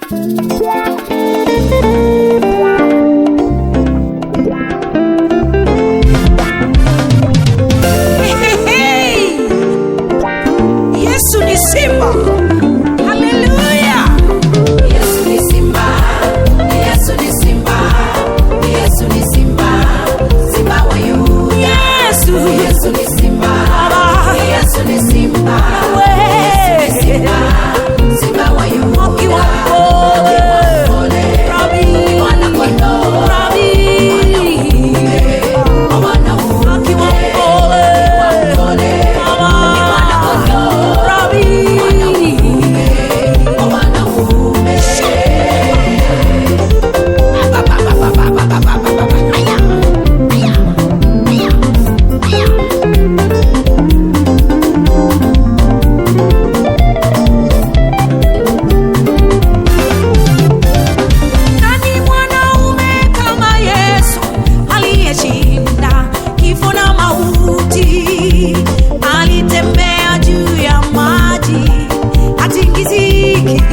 Hey, Yesu ni simba. Haleluya. Yesu ni simba, Yesu ni simba, Yesu ni simba, simba wa Yuda. Yesu. Yesu ni simba, Baba. Yesu ni simba, We. simba, simba wa Yuda. Akiwa mpole. Pole, Rabi. mwana kondoo, Rabi. mwana Akiwa mpole. pole, Baba. kondoo, Rabi. mwana uume. Nani mwanaume kama Yesu aliyeshinda kifo na mauti? Alitembea juu ya maji, hatingiziki.